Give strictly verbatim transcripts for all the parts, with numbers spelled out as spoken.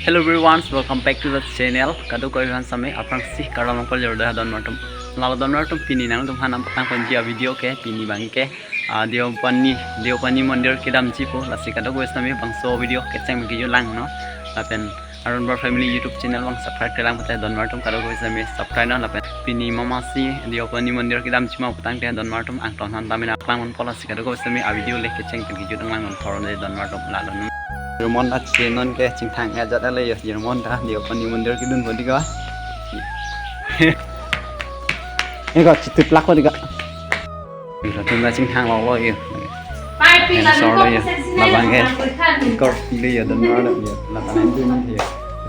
Hello everyone, welcome back to the channel. Kadokave aphan sitame aphrangsi kardom pajirlo donmartum. Lalo donmartum, pini nangtumphan nangpatangponji avideo ke pini abangke, ah, Deopani, Deopani mondir kedamji pu, lasi kadokave sitame bangso video kecheng kejut langnon. Lapen Arunbar Family YouTube channel abang subscribe kelang pute donmartum kadokave sitame subscribe non, lapen pini mamasi Deopani mondir kedamji ma pu tangte donmartum angton han tame nangklangponpo, lasi kadokave sitame avideo le kecheng pen kejut nanglang non thor de donmartum, lalo non. Jirmon ta chenon ke chingthang ajat ale yo, jirmon ta Deopani mondir kedun bodi ko. Eko chitut lak bodi ko. Ira tun ta chingthang lolo yo. Pai pi. Pen la solo yo. Labang ke. Kor pili yo, donmartum yo. Labang itu ni yo.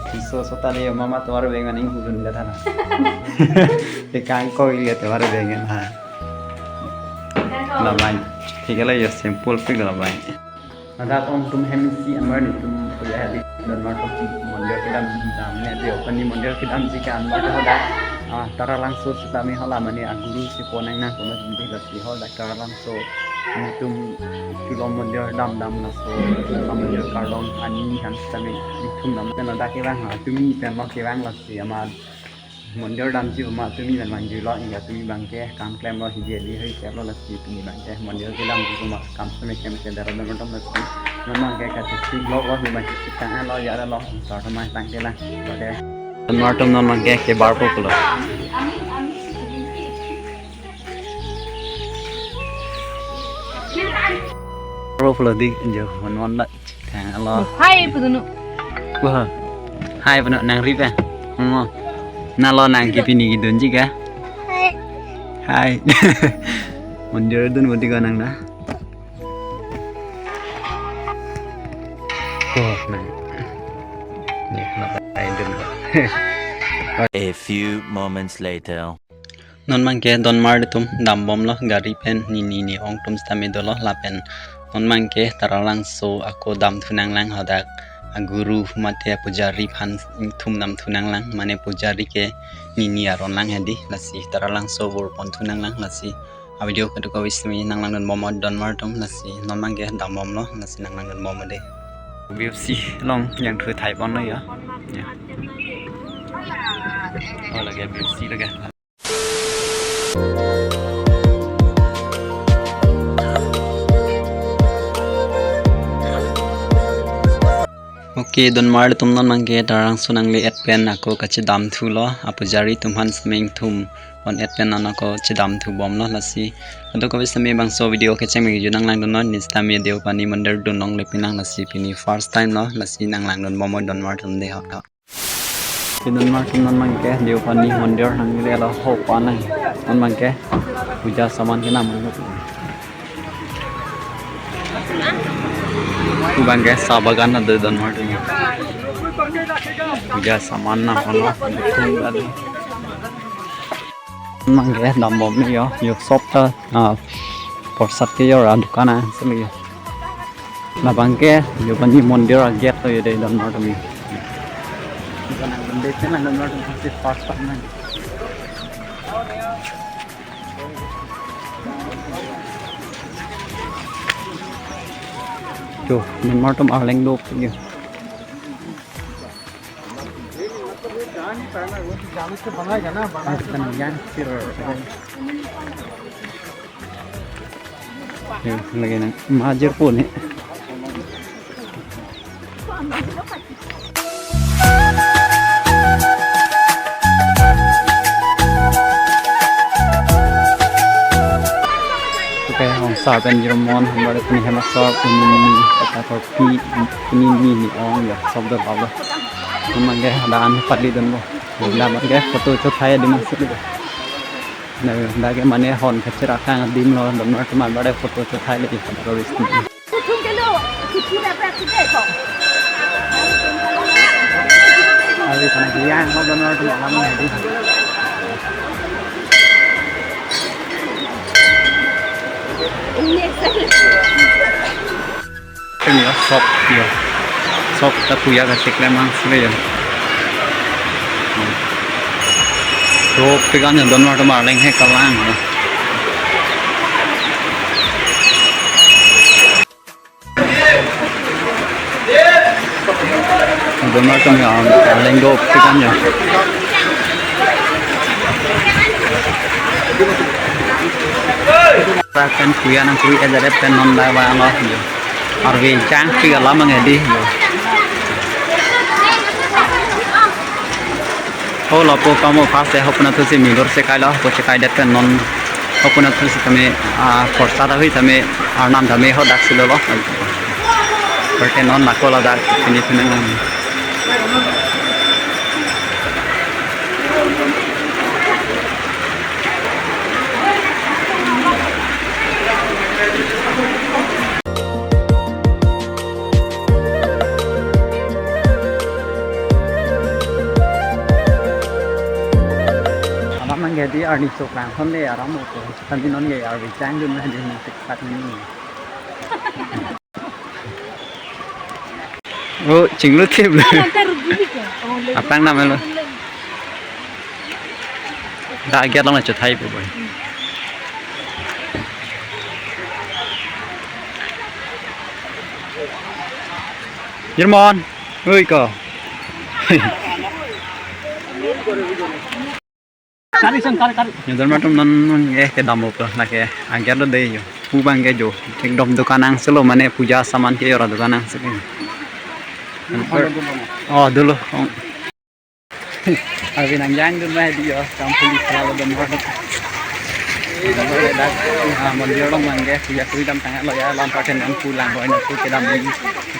Piso sota le yo, mama tovar bengan ing hudun da thana. Tekang ko ili tovar bengan ha. Labang. Thik le yo, simple pik labang. Ladak ongtum hemsi amar netum puya hadi donmartum mondir kedam, ah, mane Deopani mondir kedamji ke anbar ke hadak, ah, Taralangso sitame hala mane aguru si ponang nang kono jumdi lasi hadak Taralangso netum chulom mondir damdam laso, ah, mondir kardom ani han sitame netum dam. Ladak kevang ha tumi pen lo kevang lasi ama mondir damji ma tumi pen vangjuilo, iya tumi abangke kam klemlo, hidi ali hoi keplo, lasi tumi abangke mondir kedamji ma kam sitame klemkle dara donmartum lasi. Non abangke kachesik lo, wa huma chesik tang lo, ya lo, sar tama tangte lang. Oke. Donmartum non abangke kebarpo pulo. Ro pulo di jo, mon mon la. Thang alo. Hai pudunu. Wah. Hai pudunu nang ri pa. Mo. Na lo nang ke pini kedunji ke. Hai. Hai. Mondir dun bodi ko nang na. Wah, nang. Ni, nang hai dun ko. A few moments later. Non abangke donmartum dambomlo, gari pen nini ne-ong atum sitame dolo, lapen non abangke Taralangso ako damthu nanglang, hadak aguru mate apujari aphan ingthum damthu nanglang, mane pujari ke nini aron lang hadi, lasi Taralangso bor ponthu nanglang, lasi avideo kadokave sitame nanglangdun bomnon donmartum, lasi non abangke dambomlo, lasi nanglangdun bomnon de. B F C along jangthu thaiponlo yo. Ya. Oh, lake B F C lake. Okay, donmartum non abangke Taralangso nangle-et pen ako kachedamthulo, apujari atum aphan sitame ingthum pon-et pen non ako chedamthu bomlo, lasi kadokave sitame bangso video kecheng kejut nanglangdunnon, ne sitame Deopani mondir dun longle pinang, lasi pini first time lo, lasi nanglangdun bomnon donmartum de ho. Donmartum non abangke Deopani mondir nanglelo ho pa nang. Non abangke puja saman kenam lo. Abangke sa bagan ado donmartum. Puja saman nangkoklo. Non abangke dambom yo, yo sop ta, ah, porsat kejor adukan asonlo yo. Labangke Deopani mondir agate lo yo de donmartum yo. Dukan abang de pen donmartum pasti pas pas nang. Yo, donmartum arleng dop yo. Yo, lake nang majir pon he. Okay, ongsa pen jirmon, hambar pini hemasor, pini ni, kata kopi, pini ni ne-ong yo, sop dolo. Mane ke ada an pali donpo. Dak abangke photo chothai adim asonlo. Dak, dak ke mane hon kacherak kang adim lo, donmartum abangke photo chothai le, photo rist. Abi kana kiyang ho donmartum alam nai di. Ini ya, sop ya. Sop ta puya kacheklemang sile ya. Rok tekan ya donmartum arleng he kalang ya. Donmar atum ya, lengdo pikan ya. Pen kuya nang kui ejaret pen non dai ba lo ya. Arve jangpik alam mang hedi ya. Ho lapu kamo first e hopna thusi milur chekai lo, ko chekai det pen non hopna thusi tame, ah, porsa ta hui tame, arnam tame ho dak silo lo. Perte non nako ladak pini pini. Alam nang jadi arni sok lang hon le aram mo ko. Tadi non ya arve jangdun na di ni tek tak ni. Oh, chinglu thip le. Apang nam lo. Da agiat long na chethai po boy. Jirmon, ui ko. Kari son, kari, kari. Yo, donmar atum non, non, eh, kedam lo, lake, agiat lo dei yo. Pu bang ke jo. Ekdom dukan angselo mane puja saman ke ora dukan angselo. Oh, dolo. Oh. Arve nang jangdun ba di yo, kam police la lo donmar atum. Donmar atum dak, ah, mondir along bang ke, puja kuri dam tanglo ya, lam parten non pulang lo, ina pu kedam ni,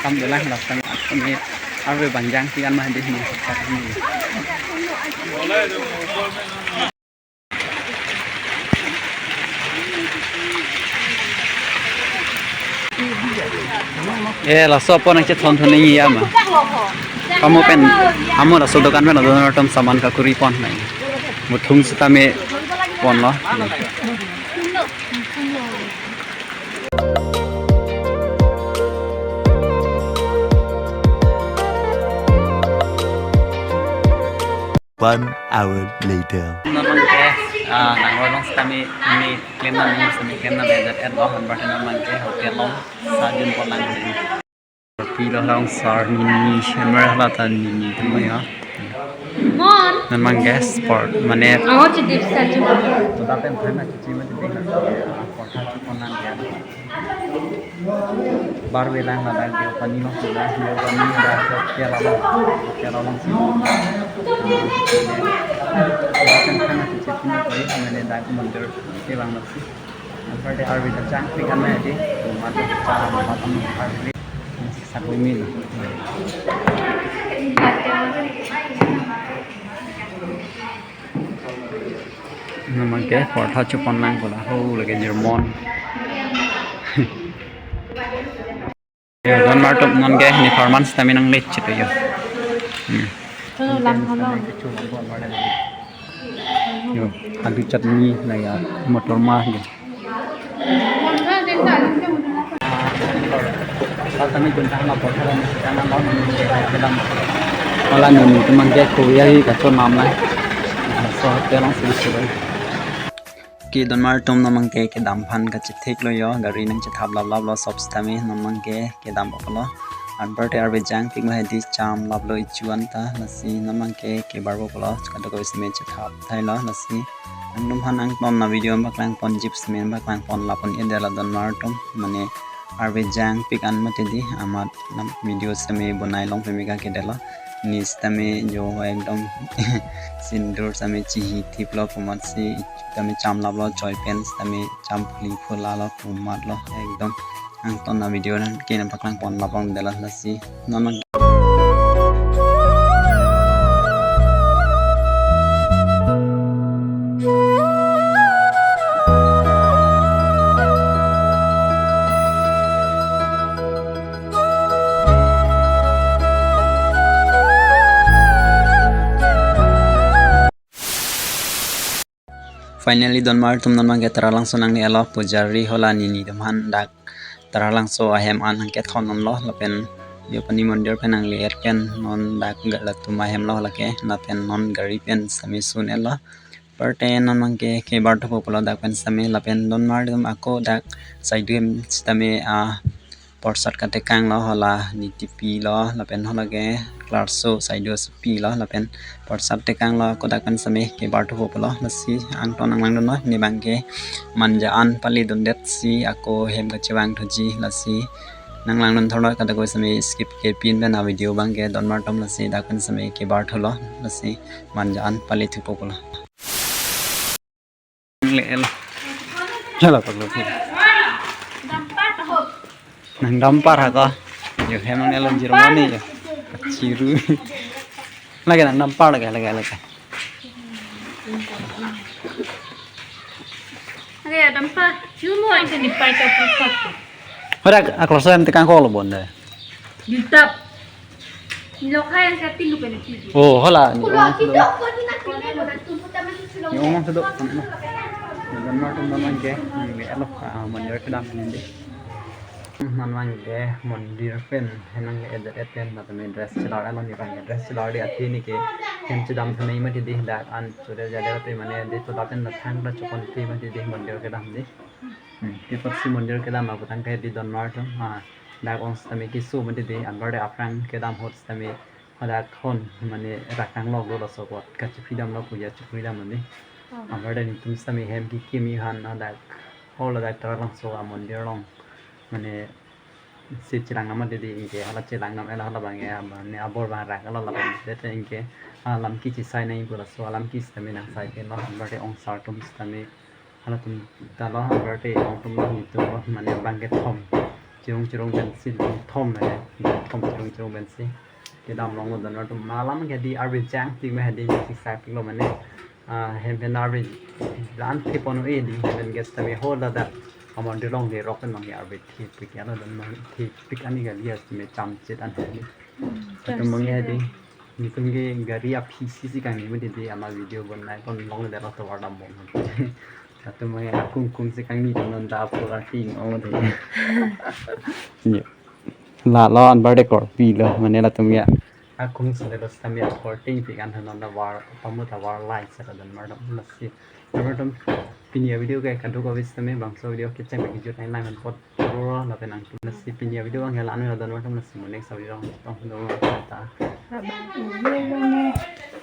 kam dolang lo, tang, kami, arve bang jangpik an ma di ni. Eh, laso apot nang chethon thon ni ya ma. Kamo pen, kamo laso dukan pen donmar atum saman kakuri pon nai. Muthung sitame pon lo. One hour later. Namang ke, ah, nangroi along sitame, ini klem nang, ini sitame klem nang, edet et lo, han bar namang ke hotel along, sajun pon lang. Pi lo along sar ni, ni, camera la ta ni, ni, tama ya. Namang ke sport, mane. Ako si Deep Statue. To dapen thana chichi mati ding na, portha chepon lang ya. Barve lang ladak Deopani lo, ladak Deopani ladak Kerala lo, Kerala lo si. Kan kan chichi pini koi, mane dak mondir ke bang lo si. Anpar de arve ta jangpik an ma di, to mat ta mat an arve. Sakwe mil. Namang ke portha chepon lang ko la ho lake Jirmon. Yo, donmar atum non ke ni performance tame nang lech chito yo. Hmm. Yo, adu chutney la ya motor ma yo. Sat tame juntang la portha la mesti tang la kedam. Wala ni ni temang ke kuya hi kachon nam la. So te long sih sih. Ke donmar atum namang ke kedam aphan kachethek lo yo, gari nang chethap lap lap lo, sop sitame namang ke kedam apot lo. Anpar te arve jangpik ma hedi cham lap lo ichu anta, lasi namang ke kebar apot lo, kadokave sitame chethap thai lo, lasi nangtum aphan angton na video paklang pon jip sitame paklang pon lapon edet lo donmar atum, mane arve jangpik an mati di amat nam video sitame bonai long pemika kedet lo. Ni sitame jo ekdom sindur sitame chihi thip lo komat si tame cham lap lo choi pen sitame cham phuli phula lo komat lo ekdom angton na video nang ke nang paklang pon lapon dela lasi non nang. Finally, donmar atum non abang ke Taralangso nangle-et lo, pujari hala nini atum aphan dak Taralangso ahem an nangkethon non lo, lapen Deopani mondir pen nangle-et pen non dak ga- latum ahem lo lake, lapen non gari pen sitame sun-et lo. Perte non abang ke kebar thupo pulo dak pen sitame, lapen donmar atum ako dak saidu hem sitame, ah, Porsat katekang lo, hala nitipi lo, lapen hala ke klarso saido supi lo, lapen porsat tekang lo, kodak pen sitame kebar thupo lo, lasi angton nanglangdun noi, ne abang ke manja an pali dundet si ako hem kachevang thuji, lasi nanglangdun thor noi, kadokave sitame skip kepin pen a video abang ke donmar atum, lasi dak pen sitame kebar thulo, lasi manja an pali thupo lo. Le el. Chala paglo si. Nang dampar ha ko. Yo hem nang elon jirmoni yo. Chiru. Lagi nang dampar lagi, lagi, lagi. Lagi dampar. Cuma itu di pai ke pusat. Hodak aklosan tekang kolo bonda. Ditap. Nilok hai yang satu lu kena tidur. Oh, hala. Ni Ulo ongong kita sudo. Kau ni nak kena lu dah tunggu taman sudah. Ni ongong sudo. Ni donmar atum abang ke. Ni alo. Ah, manjar kedam ni dei. Man abang ke mondir pen henang ke edet et pen, mata me dress chelar alo, ni abang ke dress chelar dei, athe ni ke hem chedam thunei mati dei, dak an sudah jadi ate mane dei, to dak pen nathang ta chokon te mati dei mondir kedam dei. Hmm, tipot si mondir kedam apotang ke dei donmar atum. Ah, dak ong sitame keso mati dei, anbar dei aphrang kedam ahut sitame hadak hon mane rak nanglok lo, laso apot kachiphi damlo, puja chiphi dam mane. Oh. Anbar dei netum sitame hem kekimi aphan hadak hol hadak Taralangso amondir along mane si chelang nam mati dei, anke hala chelang nam ela hala abang ke, mane abor abang rak hala labang te te anke alam ke chesai nangji pu, laso alam ke sitame nang sai ke lo, anbar dei ongsar atum sitame halatum ta lo, anbar dei ong atum lo, netum lo, mane abang ke thom. Chirung chirung pensi thom mane, thom chirung chirung pensi kedam longlo, donmar atum. Alam ke dei arve jangpik ma dei, si sakpik lo mane. Ah, hem pen arve lan thepon-e dei, hem pen ke sitame hala dak amondir along dei rok pen abang ke arve thepik ya lo, donmar thepik ani kali ya, sitame chamchet an dei. Atum abang ke dei. Netum ke gari aphi si si kangni mati dei, ama video bon nai kon long de lo, tovar dam bom. Atum abang ke akung kung si kangni, non da pura ting ong dei. Yo. La lo anbar dei korpi lo, mane latum ya. Akung si de lo sitame korting pi kan, non da var, pamu ta var lai sa donmar atum, lasi. Donmar atum, pini a video ke kadokave sitame, bangso video kecheng bagi jut nai lang apot. Ro lapen nang lasi pini a video abang ke la-an lo, donmar atum, lasi mo next video along tong do ta. Bye bye.